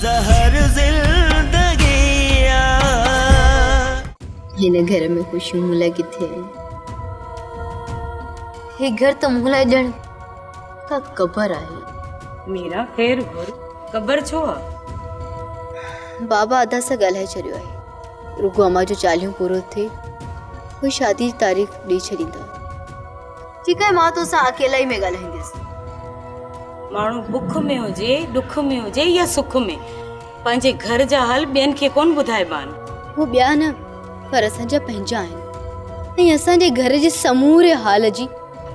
زهر زندگي آ. هن گهر ۾ خوشيون مون لاء ڪٿي آهن؟ هي گهر ته مون لاء ڄڻ ڪا قبر آهي. ميرا خير گهر، قبر ڇو آ؟ بابا ادا سان ڳالهائي ڇڏيو آهي. رڳو امان جو چاليهون پورو ٿئي پوء شادي جي تاريخ ڏئي ڇڏيندا. ٺيڪ آهي مان توسان اڪيلائي ۾ ڳالهائينديس. ماڻهو بک ۾ هجي، ڏک ۾ هجي يا سک ۾، پنهنجي گهر جا حال ٻين کي ڪونه ٻڌائبا آهن. هو ٻيا نه پر اسان جا پنهنجا آهن ۽ اسان جي گهر جي سموري حال جي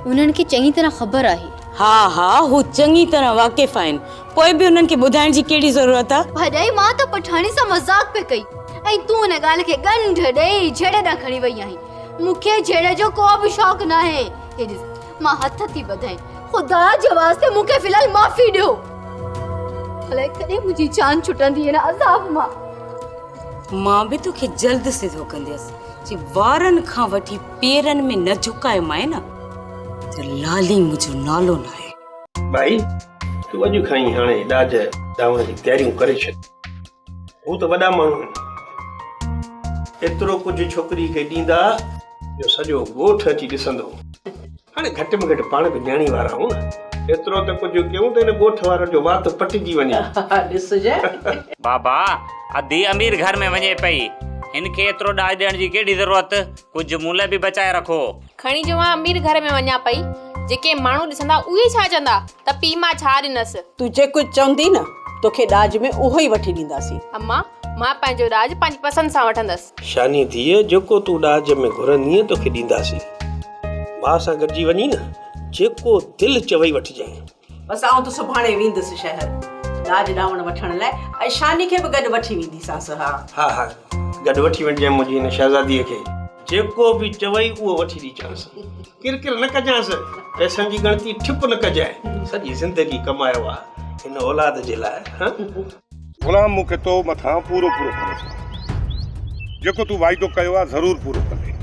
انهن کي چڱي طرح خبر آهي. ها ها هو چڱي طرح واقف آهن، پوء به انهن کي ٻڌائڻ جي ڪهڙي ضرورت آ؟ ڀاڄائي مان ته پٺاڻي سان مذاق پئي ڪئي ۽ تون ان ڳالهه کي ڳنڍ ڏئي جهيڙي ڏانهن کڻي وئي آهين. مون کي جهيڙي جو ڪو به شوق ناهي. هي ڏس مان هٿ ٿي ٻڌائين، خدا جي واسطي مون کي في الحال معافي ڏيو. الائي ڪڏهن منهنجي جان ڇٽندي هن عذاب مان. مان به توکي جلد سڌو ڪنديس. جي وارن کان وٺي پيرن ۾ نه جهڪايومانء نه ته لالي منهنجو نالو ناهي. ڀائي تون اڄ کان ئي هاڻي ڏاج ڏاوڻ جون تياريون ڪري ڇڏ. هو ته وڏا ماڻهو آهن. ايترو ڪجهه ڇوڪري کي ڏيندا جو سڄو ڳوٺ اچي ڏسندو. هاڻي گهٽ ۾ گهٽ پاڻ به نياڻي وارا آهيون نه. ايترو ته ڪجهه ڪيون ته هن ڳوٺ وارن جو وات پٽجي وڃي. ڏسجانء. بابا، ادي امير گهر ۾ وڃي پئي. هن کي ايترو ڏاج ڏيڻ جي ڪهڙي ضرورت؟ ڪجهه مون لاء به بچائي رکو. کڻي جو مان امير گهر ۾ وڃان پئي، جيڪي ماڻهو ڏسندا اهي ڇا چوندا ته پيء مان ڇا ڏنس. تون جيڪو چوندين نه، توکي ڏاج ۾ اهو ئي وٺي ڏينداسين. امان، مان پنهنجو ڏاج پنهنجي پسند سان وٺندس. شاني ڌيء، جيڪو تون ڏاج ۾ گهرندينء توکي ڏينداسين. ڀاء سان گڏجي وڃي نه، جيڪو دل چوئي وٺجانء. بس آئون ته سڀاڻي ويندس شهر ڏاج ڏاوڻ وٺڻ لاء ۽ شاني کي به گڏ وٺي وينديسانس. ها. ها ها، گڏ وٺي وڃجانء منهنجي هن شهزاديء کي. جيڪو به چوئي اهو وٺي ڏجانس. ڪر ڪر نه ڪجانس. پئسن جي ڳڻتي ٺپ نه ڪجانء. سڄي زندگي ڪمايو آ هن اولاد جي لاء. ها. غلام مون کي تو مٿان پورو پورو ڀروسو آهي. جيڪو تون واعدو ڪيو آهي ضرور پورو ڪندين.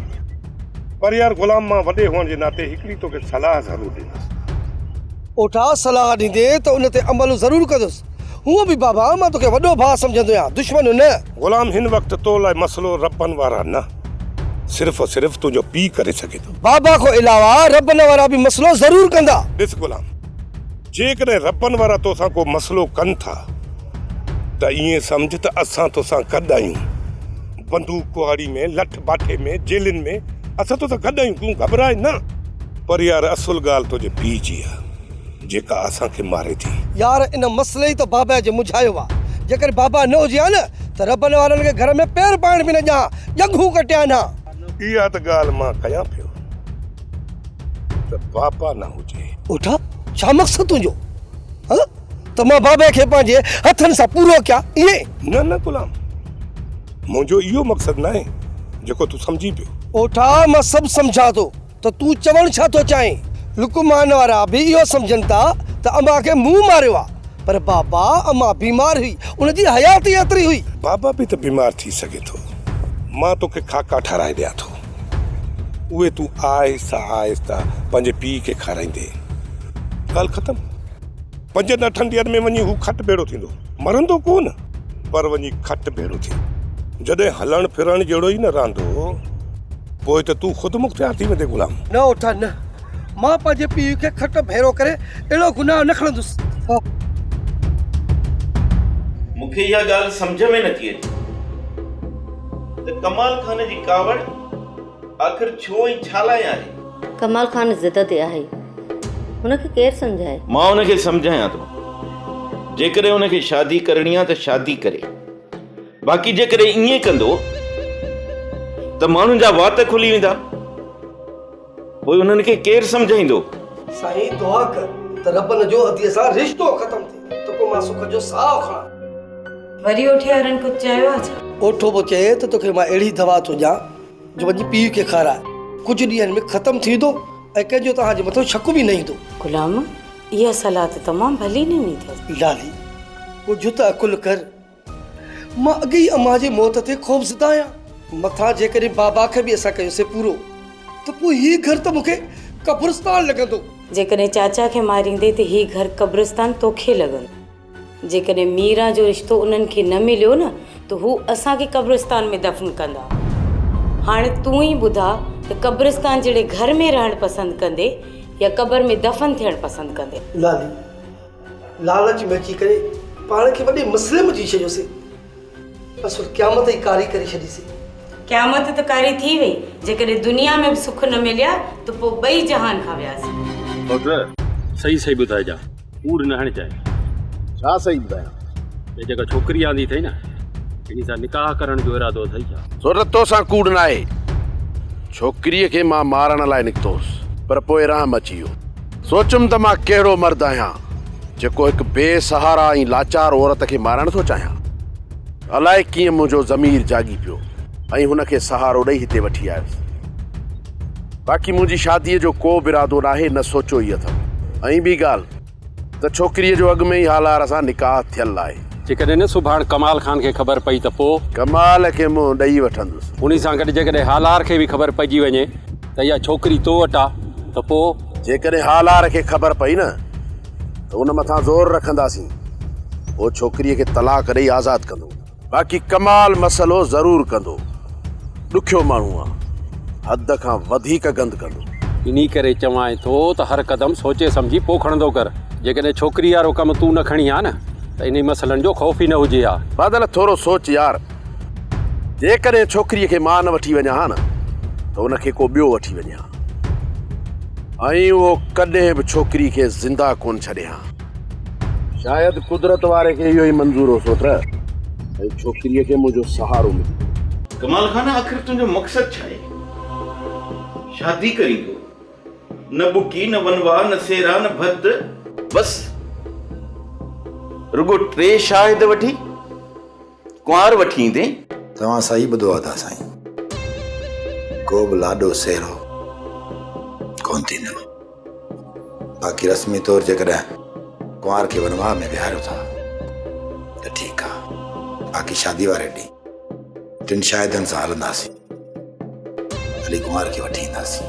پر يار غلام مان وڏي هئڻ جي ناتي هڪڙي توکي صلاح ضرور ڏيندس. اوٺا صلاح ڏيندين ته ان تي عمل ضرور ڪندس. هونء به بابا مان توکي وڏو ڀاء سمجهندو آهيان دشمن نه. غلام هن وقت تو لاء مسئلو ربن وارا نه صرف صرف تنهنجو پيء ڪري سگهي ٿو. بابا کان علاوه ربن وارا به مسئلو ضرور ڪندا. ڏس غلام جيڪڏهن ربن وارا توسان ڪو مسئلو ڪن ٿا ته ائين سمجهه ته اسان توسان گڏ آهيون. بندوق ڪهاڙي ۾، لٺ باٺي ۾، جيلن ۾ اسان توسان گڏ آهيون، تون گهٻراء نه. پر يار اصل ڳالهه تنهنجي پيء جي آهي، جيڪا اسان کي ماري ٿي. يار ان مسئلي ئي ته بابا جي منجهايو آ. جيڪڏهن بابا نه هجي ها نه ته ربن وارن کي گهر ۾ پير پائڻ به نه ڏيان ها، ڄنگهون ڪٽيان ها. اها ته ڳالهه مان ڪيان پيو. ته بابا نه هجي. اوٺا، ڇا مقصد تنهنجو؟ ها؟ ته مان بابي کي پنهنجي هٿن سان پورو ڪيان، ائين؟ نه نه غلام، منهنجو اهو مقصد ناهي جيڪو تون سمجهين پيو. اوٺا، مان سڀ سمجهان ٿو ته تون چوڻ ڇا ٿو چاهين؟ لقمان وارا به اهو سمجهن ٿا ته امان کي مون ماريو آ، پر بابا، امان بيمار هئي، ان جي حياتي ايتري هئي. بابا به ته بيمار ٿي سگهي ٿو. مان توکي خاڪا ٺهرائي ڏيان ٿو. اهي تون آهسته آهسته پنهنجي پيء کي کارائيندين. ڳالهه ختم. پنجن اٺن ڏينهن ۾ وڃي هو کٽ ڀيڙو ٿيندو. مرندو ڪو نه، پر وڃي کٽ ڀيڙو ٿيندو. جڏهن هلڻ ڦرڻ جهڙو ئي نه رهندو، پوء ته تون خودمختيار ٿي ويندين غلام. نه اوٺا نه، مان پنهنجي پيء کي کٽ ڀيڙو ڪري اهڙو گناهه نه کڻندس. مون کي اها ڳالهه سمجهه ۾ نٿي اچي. ته ڪمال خان جي ڪاوڙ آخر ڇو ۽ ڇا لاء آهي؟ ڪمال خان ضد تي آهي. هن کي ڪير سمجهائي؟ مان هن کي سمجهايان ٿو. جيڪڏهن هن کي شادي ڪرڻي آهي ته شادي ڪري. باقي جيڪڏهن ائين ڪندو ته ماڻهن جا وات کلي ويندا. پوء انهن کي ڪير سمجهائيندو؟ سائين دعا ڪر ته ربن جو اديء سان رشتو ختم ٿئي ته ڪو مان سک جو ساهه کڻان. وري اوٺيارن ڪجهه چيو آ ڇا؟ اوٺو پيو چئي ته توکي مان اهڙي دوا ٿو ڏيان جو وڃي پيء کي کاراء، ڪجهه ڏينهن ۾ ختم ٿي ويندو ۽ ڪنهن جو توهان جي مٿان شڪ به نه ايندو. غلام، اها صلاح ته تمام ڀلي ڏني اٿس. لالي، ڪجهه ته عقل ڪر. مان اڳي ئي امان جي موت تي خوفزده آهيان. مٿان جيڪڏهن بابا کي به اسان ڪيوسين پورو ته پوء هي گهر ته مون کي قبرستان لڳندو. جيڪڏهن چاچا کي ماريندين ته هي گهر قبرستان توکي لڳندو. جيڪڏهن ميران جو رشتو انهن کي نه مليو نه ته هو اسان کي قبرستان ۾ دفن ڪندا. هاڻي تون ئي ٻڌاء ته قبرستان جهڙي گهر ۾ رهڻ پسند ڪندي يا قبر ۾ دفن ٿيڻ پسند ڪندي؟ لالي، لالچ ۾ اچي ڪري پاڻ کي وڏي مسئلي ۾ وجهي ڇڏيوسين. اصل قيامت ئي ڪاري ڪري ڇڏيسين. قيامت ته ڪاري ٿي وئي، جيڪڏهن دنيا ۾ به سک نه مليا ته پوء ٻئي جهان کان وياسين. پٽ، صحيح صحيح ٻڌائجان، ڪوڙ نه هڻجانء. ڇا صحيح ٻڌايان؟ هي جيڪا ڇوڪري آندي اٿئي نه، انهي سان نڪاح ڪرڻ جو ارادو اٿئي ڇا؟ سوٽ، توسان ڪوڙ ناهي. ڇوڪريء کي مان مارڻ لاء نڪتو هوس، پر پوء رحم اچي ويو. سوچيم ته مان ڪهڙو مرد آهيان، جيڪو هڪ بي سهارا ۽ لاچار عورت کي مارڻ ٿو چاهيان. الائي ڪيئن منهنجو ضمير جاڳي پيو ۽ هن کي سهارو ڏئي هتي وٺي آيس. باقي منهنجي شاديء جو ڪو به ارادو ناهي نه سوچيو ئي اٿم. ۽ ٻي ڳالهه ته ڇوڪريء جو اڳ ۾ ئي هالار سان نڪاح ٿيل آهي. جيڪڏهن نه سڀاڻ ڪمال خان کي خبر پئي ته پوء؟ ڪمال کي منهن ڏئي وٺندس. انهي سان گڏ جيڪڏهن هالار کي به خبر پئجي وڃي ته اها ڇوڪري تو وٽ آ ته پوء؟ جيڪڏهن هالار کي خبر پئي نه ته ان مٿان زور رکنداسين. هو ڇوڪريء کي طلاق ڏئي آزاد ڪندو. باقي ڪمال مسئلو ضرور ڪندو. ڏکيو ماڻهو آ. حد کان وڌيڪ گند ڪندو. انهي ڪري چوانء ٿو ته هر قدم سوچي سمجهي پوء کڻندو ڪر. جيڪڏهن ڇوڪريء وارو ڪم تون نه کڻين ها نه ته انهي مسئلن جو خوف ئي نه هجي ها. بادل ٿورو سوچ يار. جيڪڏهن ڇوڪريء کي مان نه وٺي وڃان ها نه ته ان کي ڪو ٻيو وٺي وڃي ها. ۽ اهو ڪڏهن به ڇوڪري کي زنده ڪونه ڇڏي ها. شايد قدرت واري کي اهو ئي منظور هو سوٽ ۽ ڇوڪريء کي منهنجو سهارو ملي ويو. ڪمال خان آخر تنهنجو مقصد ڇا آهي؟ شادي ڪرين ٿو، نه ٻڪي، نه ونواهه، نه سيرا، نه ڀت. بس رڳو ٽي شاهد وٺي ڪنوار وٺي ايندين؟ توهان صحيح ٻڌو ادا سائين. ڪو به لاڏو سهرو ڪونه ٿيندو. باقي رسمي طور جيڪڏهن ڪنوار کي ونواهه ۾ ويهاريو ٿا ته ٺيڪ آ. باقي شادي واري ڏينهن ٽن شاهدن سان هلنداسين. هلي ڪنوار کي وٺي اينداسين.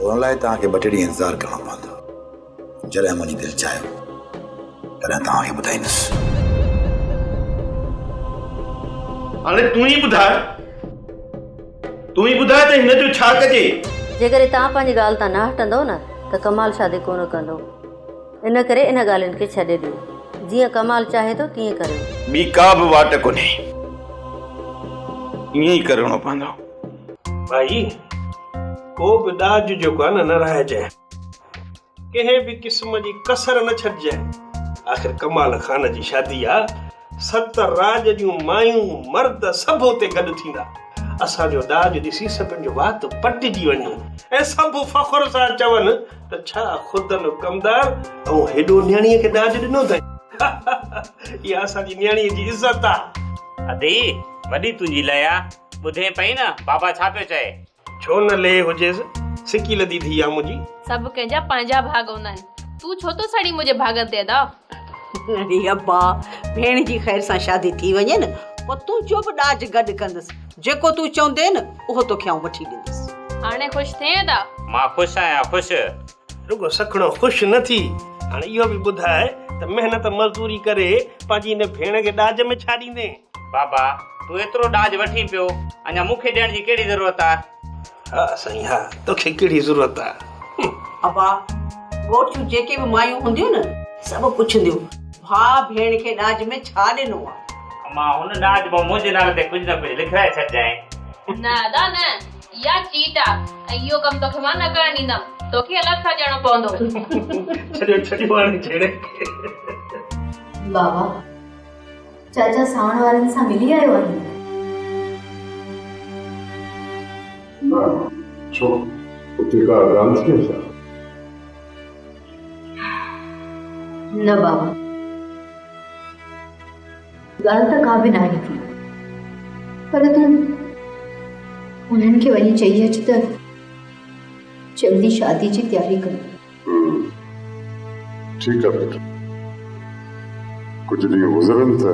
ان لاء توهان کي ٻه ٽي ڏينهن انتظار ڪرڻو پوندو. جڏهن منهنجي دل چاهيو تڏهن توهان کي ٻڌائيندس. هاڻي تون ئي ٻڌاء، تون ئي ٻڌاء ته هن جو ڇا ڪجي؟ جيڪڏهن توهان پنهنجي ڳالهه تان نه هٽندؤ نه ته ڪمال شادي ڪونه ڪندو. ان ڪري ان ڳالهين کي ڇڏي ڏيو. جيئن ڪمال چاهي ٿو تيئن ڪريو. ٻي ڪا به واٽ ڪونهي. ائين ئي ڪرڻو پوندو. ڀائي، ڪو به ڏاج جيڪو آهي نه نه رهائجانء. ڪنهن به قسم جي ڪسر نه ڇڏجانء. آخر ڪمال خان جي شادي آ، ست راڄ جون مايون، مرد سڀ اتي گڏ ٿيندا. اسان جو ڏاج ڏسي سڀن جو وات پٽجي وڃي ۽ سڀ فخر سان چون ته ڇا خدن ڪمدار ۽ هيڏو نياڻيء کي ڏاج ڏنو اٿئي. اها اسان جي نياڻيء جي عزت آ. ادي، وڏي تنهنجي لئه آ. ٻڌين پئي نه بابا ڇا پيو چئي. ڇو نه لئه هجيس، سڪي لڌي ڌيء آ منهنجي. سڀ ڪنهن جا پنهنجا ڀاڳ هوندا آهن. تون ڇو ٿو سڙين منهنجي ڀاڳن تي ادا. اڙي ابا، ڀيڻ جي خير سان شادي ٿي وڃي نه، پوء تنهنجو به ڏاج گڏ ڪندس. جيڪو تون چوندين نه، اهو توکي آئون وٺي ڏيندس. هاڻي خوش ٿئين ادا؟ مان خوش آهيان، خوش. رڳو سکڻو خوش نه ٿي، هاڻي اهو به ٻڌاء ته محنت مزدوري ڪري پنهنجي هن ڀيڻ کي ڏاج ۾ ڇا ڏيندين؟ بابا، تون ايترو ڏاج وٺين پيو، اڃا مون کي ڏيڻ جي ڪهڙي ضرورت آ؟ ها سائين ها، توکي ڪهڙي ضرورت آ؟ ابا، ڳوٺ جون جيڪي به مايون هونديون نه، سڀ پڇنديون، ڀاء ڀيڻ کي ڏاج ۾ ڇا ڏنو آ؟ امان، هن ڏاج مان منهنجي نالي تي ڪجهه نه ڪجهه لکرائي ڇڏجانء. نه ادا نه، اها چيٽ آ ۽ اهو ڪم توکي مان نه ڪرڻ ڏيندم. توکي الڳ سان ڏيڻو پوندو. ڇڏيو ڇڏيو هاڻي جهيڙي کي. بابا، چاچا سانوڻ وارن سان ملي آيو آهين؟ نه، ڇو؟ اتي ڪا ڳالهه ٿي آهي ڇا؟ نه بابا، ڳالهه ته ڪا به ناهي ٿي، پر تون انهن کي وڃي چئي اچ ته جلدي شادي جي تياري ڪن. ٺيڪ آ پٽ، ڪجهه ڏينهن گذرن ته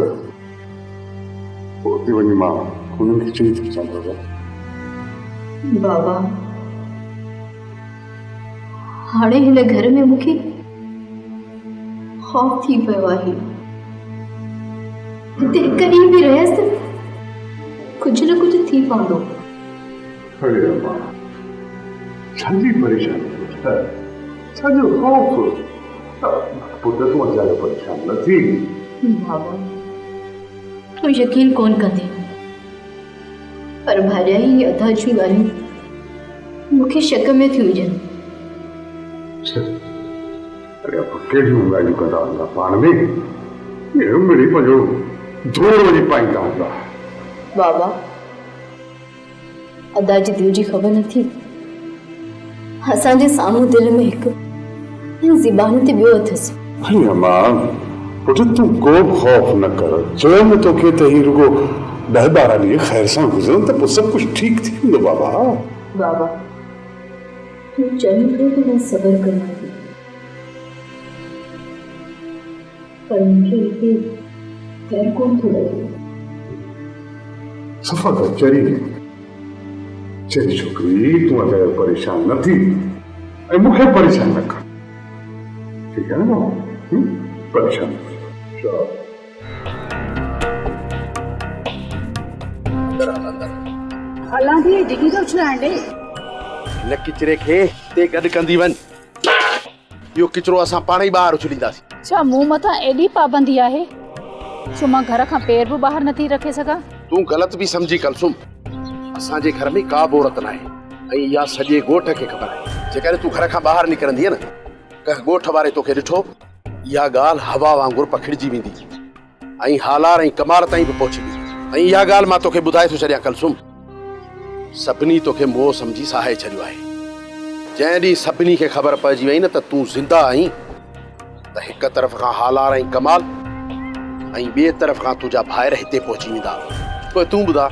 پوء اتي وڃي مان انهن کي چئي ٿو اچان بابا. بابا، هاڻي هن گهر ۾ مون کي خوف ٿي پيو آهي. هتي هڪ ڏينهن به رهيس ته ڪجهه نه ڪجهه ٿي پوندو. اڙي ابا، ڇا جي پريشاني پٽ، ڇا جو خوف؟ پٽ تون اجايو پريشان نه ٿي. بابا، تون يقين ڪونه ڪندين، پر ڀاڄائي ۽ ادا جون ڳالهيون مون کي شڪ ۾ ٿيون وجهن. ڇا؟ اڙي ابا ڪهڙيون ڳالهيون ڪندا هوندا پاڻ ۾، اهي مڙئي پنهنجو ڌوڙ وڃي پائيندا هوندا. بابا، ادا جي دل جي خبر نٿي. اسان جي سامهون دل ۾ هڪ ۽ زبان تي ٻيو اٿس. اڙي امان، پٽ تون ڪو به خوف نه ڪر. چيم توکي ته هي رڳو ڏهه ٻارهن ڏينهن خير سان گذرن ته پوء سڀ ڪجهه ٺيڪ ٿي ويندو بابا. بابا، تون چوين پيو ته مان صبر ڪريان ٿي. پر مون کي هتي خير ڪونه ٿو لڳي. صفا ته چري آهين. چري ڇوڪري تون اجايو پريشان نه ٿي ۽ مون کي پريشان نه ڪر. ٺيڪ آهي نه بابا هم پريشان نه ٿي. شاباش. اندر هل اندر. هلان ٿي ڊگهي ٿو اڇلائڻ ڏي. هن ڪچري کي هتي گڏ ڪندي وڃ. اهو ڪچرو اسان پاڻ ئي ٻاهر اڇلينداسين. ڇا مون مٿان ايڏي پابندي آهي جو مان گهر کان پير به ٻاهر نٿي رکي سگهان؟ تون غلط پئي سمجهين ڪلثوم. اسان جي گهر ۾ ڪا به عورت ناهي ۽ اها سڄي ڳوٺ کي خبر آهي. جيڪڏهن تون گهر کان ٻاهر نڪرندينء نه، ڪنهن ڳوٺ واري توکي ڏٺو، اها ڳالهه هوا وانگر پکڙجي ويندي ۽ هالار ۽ ڪمال تائين به پهچي ويندي. ۽ اها ڳالهه مان توکي ٻڌائي ٿو ڇڏيان ڪلثوم. سڀني توکي موهه سمجهي ساهي ڇڏيو آهي. جنهن ڏينهن سڀني کي خبر پئجي وئي نه ته تون زنده آهين ته هڪ طرف کان هالار ۽ ڪمال ۽ ٻئي طرف کان تنهنجا ڀائر هتي پهچي ويندا. پوء تون ٻڌاء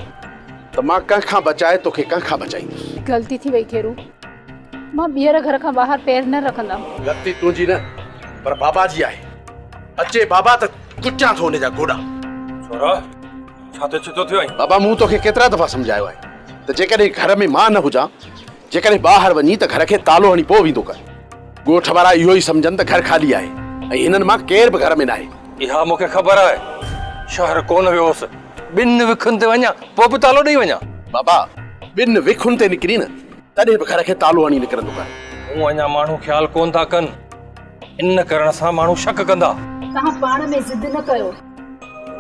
ته مان ڪنهن کان بچائي توکي ڪنهن کان بچائيندس. غلطي ٿي وئي خيرو. مان ٻيهر گهر کان ٻاهر پير نه رکندم. غلطي تنهنجي نه پر بابا جي آهي. اچي بابا ته ڪٽيان ٿو هن جا گوڏا. ڇورا! ڇا تي ڇتو ٿيو آهين؟ بابا مون توکي ڪيترا دفعا سمجهايو آهي ته جيڪڏهن گهر ۾ مان نه هجان، جيڪڏهن ٻاهر وڃين ته گهر کي تالو هڻي پوء ويندو ڪر. ڳوٺ وارا اهو ئي سمجهن ته گهر خالي آهي ۽ هنن مان ڪير به گهر ۾ ناهي. اها مون کي خبر آهي. شهر ڪونه ويو هوس. ٻن وکن تي وڃان پوء به تالو ڏئي وڃان. بابا ٻن وکن تي نڪرين نه تڏهن به گهر کي تالو هڻي نڪرندو ڪر. مون اڃا ماڻهو خيال ڪونه ٿا ڪن. ان ڪرڻ سان ماڻهو شڪ ڪندا. توهان پاڻ ۾ ضد نه ڪيو.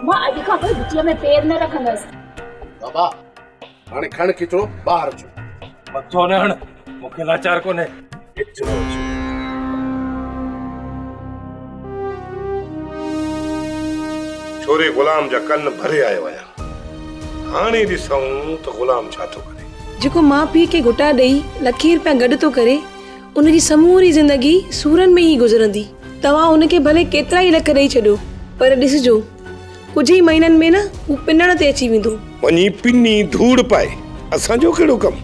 مان اڄ کان پوء گهٽيء ۾ پير نه رکندس. بابا، هاڻي کڻ ڪچرو ٻاهر اچو. مٿو نه هڻ، مون کي لاچار ڪونهي. ڪچرو اچو. ڇوري غلام جا ڪن ڀري آيو آهيان. هاڻي ڏسون ته غلام ڇا ٿو ڪري. جيڪو ماء پيء کي گهٽا ڏئي لکين رپيا گڏ ٿو ڪري، ان جي سموري زندگي سورن ۾ ئي گذرندي. توهان هن کي ڀلي ڪيترا ئي لک ڏئي ڇڏيو، پر ڏسجو، ڪجهه ئي مهينن ۾ نه هو پنڻ تي اچي ويندو. وڃي پني ڌوڙ پائي، اسان جو ڪهڙو ڪم؟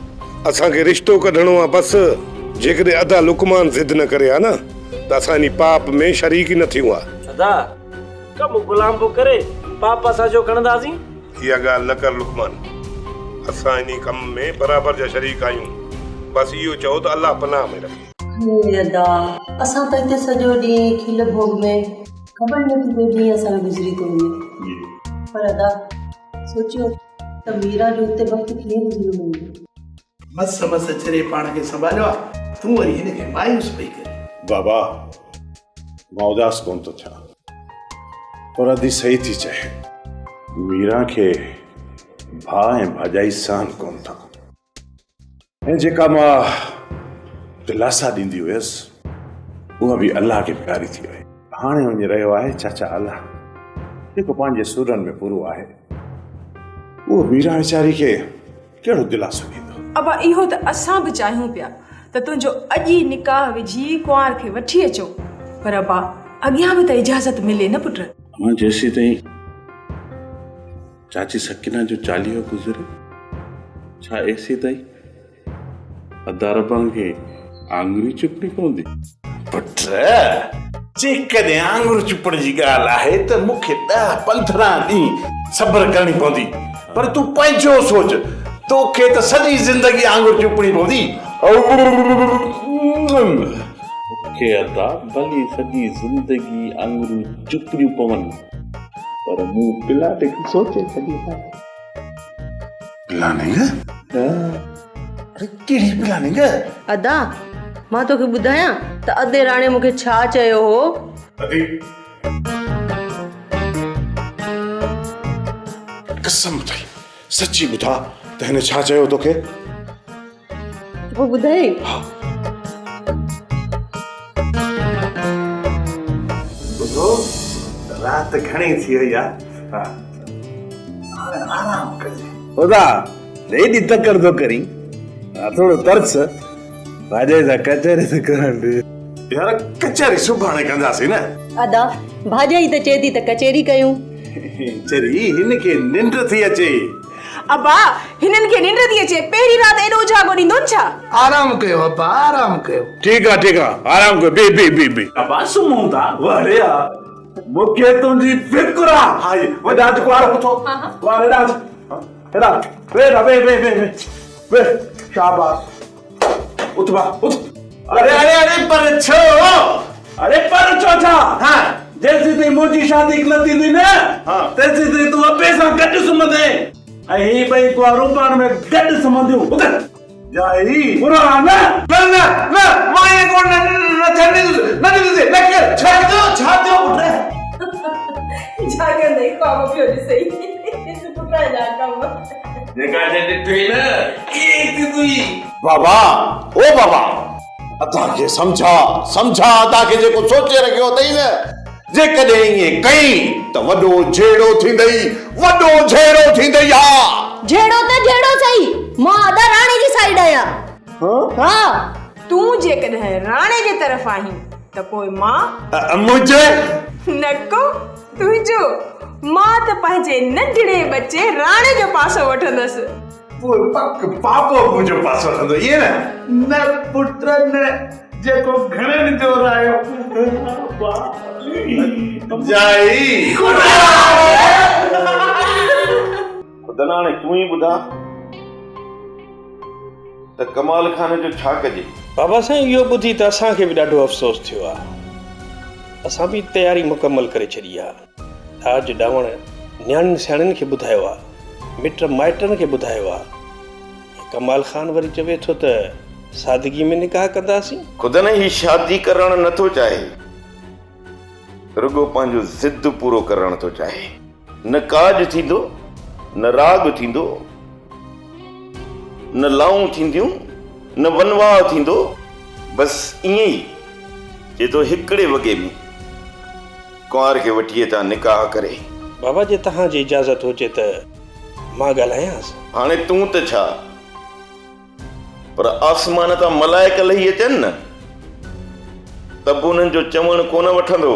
اسان کي رشتو ڪڍڻو آ بس. جيڪڏهن ادا لقمان ضد نه ڪري ها نه ته اسان انهي پاپ ۾ شريڪ ئي نه ٿيون ها. ادا، ڪم غلام پيو ڪري، پاپ اسان ڇو کڻنداسين؟ اها ڳالهه نه ڪر لقمان، اسان انهي ڪم ۾ برابر جا شريڪ آهيون، بس اهو چئو ته الله پناهه ۾ رکي. هي ادا، اسان ته هتي سڄو ڏينهن کل ڀوڳ ۾ خبر ئي نٿي پئي ڏينهن اسان جو گذري ٿو وڃي. پر ادا، سوچيو ته ميران جو هتي وقت ڪيئن گذريو هوندو. مس مس چري پاڻ کي سنڀاليو آ، تون وري هن کي مايوس پئي ڪرين. بابا، مان اداس ڪونه ٿو ٿيان، پر ادي صحيح ٿي چئي. ميران کي ڀاء ۽ ڀاڄائي سهن ڪونه ٿا ۽ جيڪا مان دلاسا ڏيندي هيس، اها به الله کي پياري ٿي وئي. هاڻي وڃي رهيو آهي چاچا الله، جيڪو پنهنجي سورن ۾ پورو آهي، اهو ميران ويچاري کي ڪهڙو دلاسو ڏيندو؟ ابا اهو ته اسان به چاهيون پيا ته تنهنجو اڄ ئي نڪاح وجهي ڪنوار کي وٺي اچون پر ابا اڳيان به ته اجازت ملي نه پٽ. امان جيسيتائين چاچي سڪينه جو چاليهو گذري ڇا ايسيتائين ادا ربان کي آڱري چپڻي پوندي؟ پٽ جيڪڏهن آڱر چپڻ جي ڳالهه آهي ته مون کي ڏهه 15 ڏينهن صبر ڪرڻي پوندي پر تون پنهنجو سوچ توکي ته سڄي زندگي آڱر چپڻي پوندي. مون کي ادا ڀلي سڄي زندگي آڱرون چپڻيون پون. پر مون پلاننگ سوچي ڇڏي آهي. پلاننگ؟ ها. اڙي ڪهڙي پلاننگ؟ ادا، مان توکي ٻڌايان ته ادي راڻي مون کي ڇا چيو هو؟ ادي! قسم اٿئي، سچي ٻڌاء ته هن ڇا چيو توکي؟ پوء ٻڌائين؟ ها. ٻڌو، رات گهڻي ٿي وئي آ، هاڻي آرام ڪجي. ادا، ايڏي تڪڙ ٿو ڪرين، ٿورو ترس، ڀاڄائي سان ڪچهري ته ڪرڻ ڏي. يار ڪچهري سڀاڻي ڪنداسين نه. ادا، ڀاڄائي ته چئي ٿي ته ڪچهري ڪيون. چري، هن کي ننڊ ٿي اچي. ابا، هنن کي ننڊ ٿي اچي، پهرين رات ايڏو اجاڳو ڏيندون ڇا؟ آرام ڪيو ابا، آرام ڪيو. ٺيڪ آ، ٺيڪ آ، آرام ڪيو، بيهه، بيهه، بيهه، بيهه. ابا سمهون ٿا، وڙهي آ، مون کي تنهنجي فڪر آ. ها هي، وڏا اچ ڪنوار اٿو، ڪنوار هيڏانهن اچ، هيڏانهن، ويهه هيڏانهن، ويهه، ويهه، ويهه، ويهه، ويهه، شاباس، اٿ ڀاء، اٿ. اڙي اڙي اڙي پر ڇو؟ اڙي پر ڇو ڇا؟ ها جيسين تائين منهنجي شادي نه ٿيندي نه تيسين تائين تون ابي سان گڏ سمهندين ۽ هي ٻئي ڪنوارون پاڻ ۾ گڏ سمهنديون. اٿ. جائي. برو آ نه؟ نه نه نه مان ائين ڪونه نه ٿيڻ ڏيندس نه ڏيندس نه ڪير. ڇا ٿيو ڇا ٿيو پٽ؟ جاڳندي خواب پيو ڏسئي پٽ جا ڪم. جيڪا شيء ڏٺئي نه ائين ئي ٿيندي. بابا او بابا ادا کي سمجهاء سمجهاء ادا کي جيڪو سوچي رکيو اٿئي نه جيڪڏهن ائين ڪئين ته وڏو جهيڙو ٿيندئي وڏو جهيڙو ٿيندئي ها. جهيڙو ته جهيڙو سهي مان ادا راڻي جي سائيڊ آهيان ها. تون جيڪڏهن راڻي جي طرف آهين ته پوء مان. منهنجي. نه ڪو تنهنجو مان ته پنهنجي ننڍڙي ٻچي راڻي جو پاسو وٺندس. پوء پڪ بابو منهنجو پاسو وٺندو ائين نه؟ نه پٽ نه، جيڪو گهڻن جو رايو. جائي. خدن هاڻي تون ئي ٻڌاء ته ڪمال خان جو ڇا ڪجي؟ بابا سائين اهو ٻڌي ته اسان کي به ڏاڍو افسوس ٿيو آ. اسان به تياري مڪمل ڪري ڇڏي آ. ڏاج ڏانوڻ نياڻين سياڻين کي ٻڌايو آ، مٽ مائٽن کي ٻڌايو آ ۽ ڪمال خان وري چوي ٿو ته سادگي ۾ نڪاح ڪنداسين. خدن هي شادي ڪرڻ نه ٿو چاهي، رڳو پنهنجو ضد پورو ڪرڻ ٿو چاهي. نه ڪاڄ ٿيندو، نه راڳ ٿيندو، نه لائون ٿينديون، نه ونواهه ٿيندو، بس ائين ئي چئي ٿو هڪڙي وڳي ۾. ڪنوار کي وٺي اچان نڪاح ڪري. بابا جي توهان جي اجازت هجي ته مان ڳالهايانس. هاڻي تون ته ڇا پر آسمان تان ملائڪ لهي اچن نه ته به انهن جو چوڻ ڪونه وٺندو،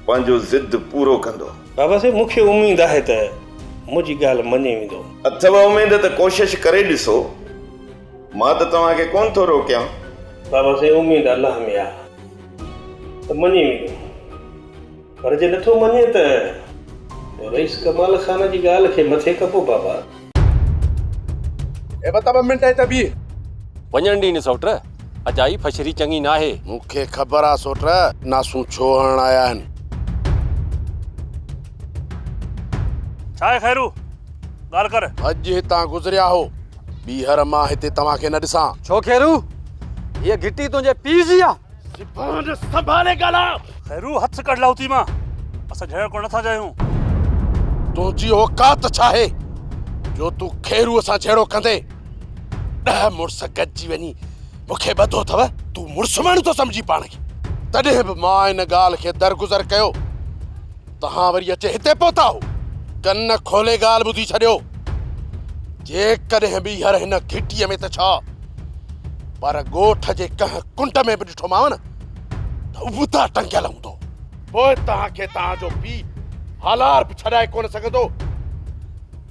پنهنجو ضد پورو ڪندو. بابا سائين مون کي اميد آهي ته منهنجي ڳالهه مڃي ويندو. اٿئو اميد ته ڪوشش ڪري ڏسو، مان ته توهان کي ڪونه ٿو روڪيان. بابا سائين اميد الله ۾ آ. ته مڃي ويندو پر جي نٿو مڃي ته پوء رئيس ڪمال خان جي ڳالهه کي مٿي ڪبو بابا. اي بتا ٻه منٽ هتي بيهه. وڃڻ ڏي نه سئوٽ، اجائي ڦشري چڱي ناهي. مون کي خبر آ سئوٽ، ناسون ڇو هڻڻ آيا آهن. ڇا آهي خيرو، ڳالهه ڪر. اڄ هتان گذريا هو، ٻيهر مان هتي توهان کي نه ڏسان. ڇو خيرو، هيء گهٽي تنهنجي پيء جي آ؟ زبان سنڀالي ڳالهاء. خيرو هٿ ڪڍ لاهوتي مان، اسان جهيڙو ڪرڻ نٿا چاهيون. تنهنجي اوقات ڇا آهي جو تون خيروء سان جهيڙو ڪندين؟ ڏهه مڙس گڏجي وڃي مون کي ٻڌو اٿو، تون مڙس ماڻهو ٿو سمجهين پاڻ کي. تڏهن به مان ان ڳالهه کي درگذر ڪيو، توهان وري اچي هتي پهتا آهو. ڪن کولي ڳالهه ٻڌي ڇڏيو، جيڪڏهن ٻيهر هن گهٽيء ۾ ته ڇا پر ڳوٺ جي ڪنهن ڪنڊ ۾ به ڏٺومانو نه ته ابتا ٽنگيل هوندو. پوء توهان کي توهان جو پيء هالار به ڇڏائي ڪونه سگهندو.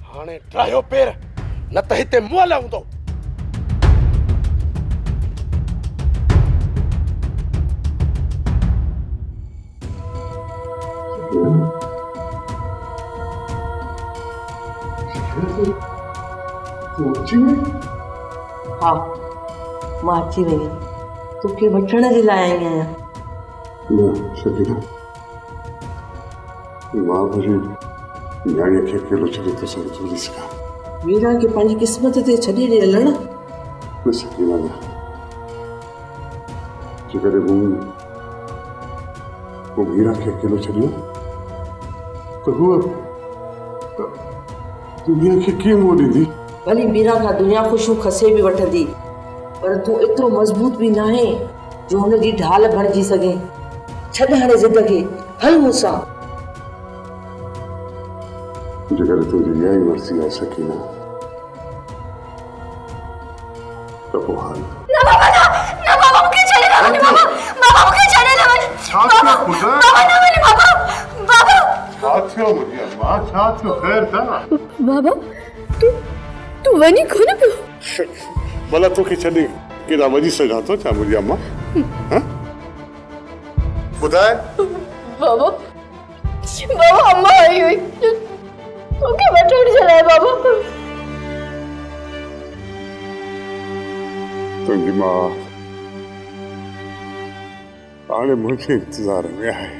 هاڻي ڊاهيو پير نه ته هتي مئل هوندو. تون اچي وئين؟ ها مان اچي وئي آهيان. توکي وٺڻ جي لاء آئي آهيان. نه شڪيلا، مان پنهنجي نياڻيء کي اڪيلو ڇڏي توسان نٿو وڃي سگهان. ميران کي پنهنجي قسمت تي ڇڏي ڏي علڻ. نه سڪينه نه. جيڪڏهن مون مون ميران کي اڪيلو ڇڏيو ته هوء دنيا کي ڪيئن منهن ڏيندي؟ ڀلي ميران کان دنيا خوشيون کسي به وٺندي پر تون ايترو مضبوط به ناهين جو هن جي ڍال بڻجي سگهين. ڇڏ هاڻي ضد کي، هل مون سان. جيڪڏهن تنهنجي اها ئي مرضي آهي سڪينه ته پوء هل. نه بابا نه، نه بابا مون کي ڇڏي نه وڃ بابا، بابا مون کي ڇڏي نه وڃ. ڇا ٿيو پٽ؟ بابا نه وڃ بابا، بابا. ڇا ٿيو منهنجي اما، ڇا ٿيو خير ته آ؟ بابا تون، تون وڃين ڪونه پيو؟ ڀلا توکي ڇڏي ڪيڏانهن وڃي سگهان ٿو ڇا منهنجي اما؟ ها؟ ٻڌاء. بابا، بابا اما آئي هئي توکي وٺڻ جي لاء بابا. تنهنجي ماء هاڻي منهنجي انتظار ۾ آهي.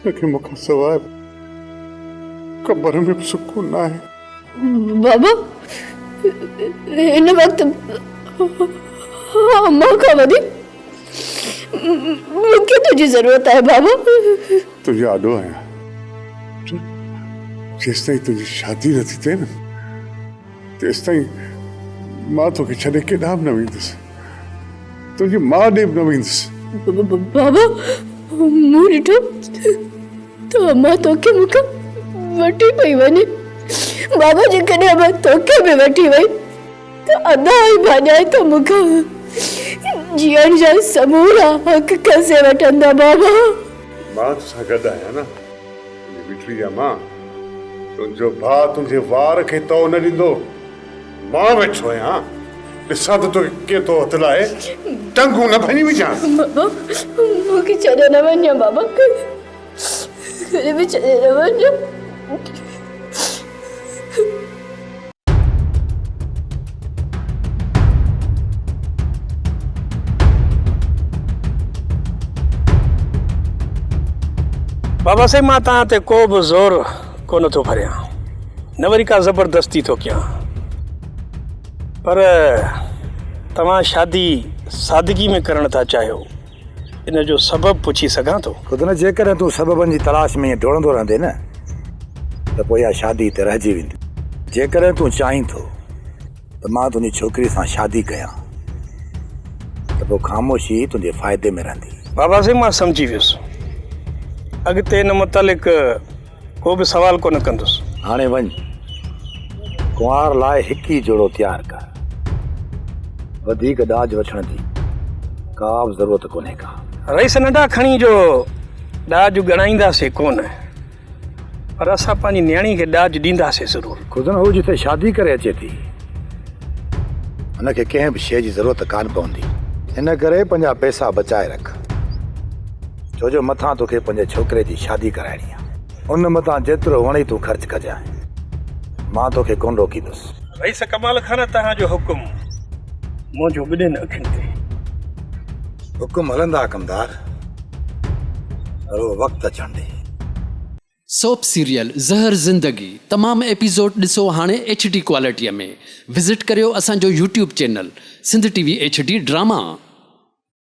هن کي مون کان سواء قبر ۾ به سڪون ناهي. بابا هن وقت امان کان وڌيڪ مون کي تنهنجي ضرورت آهي بابا. تنهنجي آڏو آهيان. جيستائين تنهنجي شادي نه ٿي ٿئي نه تيستائين مان توکي ڇڏي ڪيڏانهن به نه ويندس. تنهنجي ماء ڏي به نه ويندس. بابا مون ڏٺو ته امان توکي مون کان وٺي پئي وڃي. بابا جيڪڏهن امان توکي به وٺي وئي ته ادا ۽ ڀاڄائي ته مون کان جيئڻ جا سمورا حق کسي وٺندا بابا. مان توسان گڏ آهيان نه منهنجي مٺڙي امان. تنهنجو ڀاء تنهنجي وار کي تئو نه ڏيندو. مان ويٺو آهيان، ڏسان ته توکي ڪيئن ٿو هٿ لائي ٽنگون نه ڀڃي وجهان. بابا مون کي ڇڏي نه وڃ بابا ڪڏهن به ڇڏي نه وڃ. بابا سائين مان توهان تي ڪو به زور ڪونه ٿو ڀريان. نه وري ڪا زبردستي ٿو ڪيان پر توهان شادي سادگي ۾ ڪرڻ ٿا چاهيو ان جو سبب پڇي سگهان ٿو؟ خود نه جيڪڏهن تون سببن جي تلاش ۾ ائين ڊوڙندو رهندين نه ته پوء اها شادي هتي رهجي ويندي. جيڪڏهن تون چاهين ٿو ته مان تنهنجي ڇوڪري سان شادي ڪيان ته پوء خاموشي تنهنجي فائدي ۾ رهندي. بابا سائين مان سمجهي ويس. اڳتي ان متعلق ڪو به سوال ڪونه ڪندس. هاڻي وڃ، ڪنوار لاء هڪ ئي جوڙو تيار ڪر. وڌيڪ ڏاج وٺڻ جي ڪا به ضرورت ڪونهي ڪا. رئيس ننڍا کڻي جو ڏاج ڳڻائينداسين ڪونه، پر اسان پنهنجي نياڻي کي ڏاج ڏينداسين ضرور. خودن هوء جتي شادي ڪري اچي ٿي، هن کي ڪنهن به شيء جي ضرورت ڪانه پوندي. ان ڪري پنهنجا پئسا بچائي رک. ڇو جو مٿان توکي پنهنجي ڇوڪري جي شادي ڪرائڻي آ. ان متان جيترو وڻئي تون خرچ ڪجانء. مان توکي ڪونه روڪيندس. رئيس ڪمال خان توهان جو حڪم منهنجو ٻنهين اکين تي. حڪم هلندا ڪمدار. رڳو وقت اچڻ ڏي. سوپ سيريل زهر زندگي تمام ايپيسوڊ ڏسو هاڻي ايڇ ڊي ڪوالٽي ۾ وزٽ ڪريو اسان جو YouTube channel Sindh T V H D drama.